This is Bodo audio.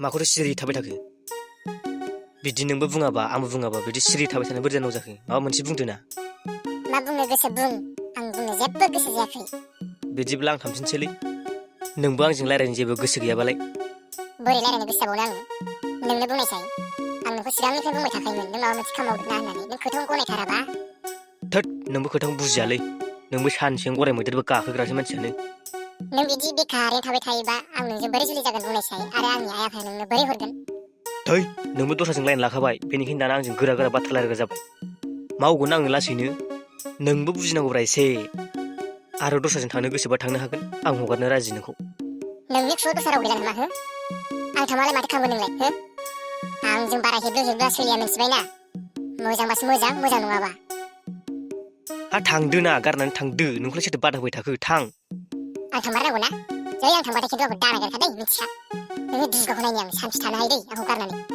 माखौथ' सिरि थाबाय थाखो? बिदि नोंबो बुङाबा आंबो बुङाबा बिदि सिरि थाबाय थानो बोरै जानांगौ जाखो? माबा मोनसे बुंदो ना। मा बुंनो गोसो बुं, आं बुंनो जेबो गोसो जायाखै। बिदिब्ला आं थांफिनसैलै। नोंबो आंजों रायज्लायनो जेबो गोसो गैयाबालाय। बोरै रायज्लायनो गोसो जाबावनो आङो? नोंनो बुंनायसाय। आं नोंखौ सिगांनिफ्राय बुंबाय थाखायोमोन नों माबा मोनसे खालामबावदो ना होननानै। नों खोथाखौ गनायथाराबा। थोद नोंबो खोथाखौ बुजियालै। नोंबो सानसेनो गराय मैदेरबो गाखोग्रासो मानसियानो। नों बिदि बेखारै थाबाय थायोबा आं नोंजों बोरै जुलि जागोन बुंनायसाय आरो आंनि आइ आफाया नोंनो बोरै हरगोन? थै नोंबो दस्राजों लाइन लाखाबाय बेनिखायनो दाना आंजों गोरा गोरा बाथ्रा रायलायग्रा जाबाय। मावगोन आङो लासैनो। नोंबो बुजिनांगौब्रा एसे। आरो दस्राजों थांनो गोसोबा थांनो हागोन। आं हगारनो राजि नोंखौ। नोंनि खुगायाव दस्रा राव गैला नामा हो? आं थांबालाय माथो खालामगोन नोंलाय हो? आंजों बारा हेब्लु हेब्लुआ सोलिया मिथिबायना? मोजांबासो मोजां, मोजां नङाबा। हा थांदो ना गारनानै थांदो नोंखौलाय सोरथो बादा होबाय थाखो थां। आं थांमारनांगौ ना? जै आं थांबाथाय खिन्थु आंखौ दा नागिरखा दै मिथिखा। नोङो दुगाखौ नायनि आं सानसे थानो हायो दै आंखौ गारनानै।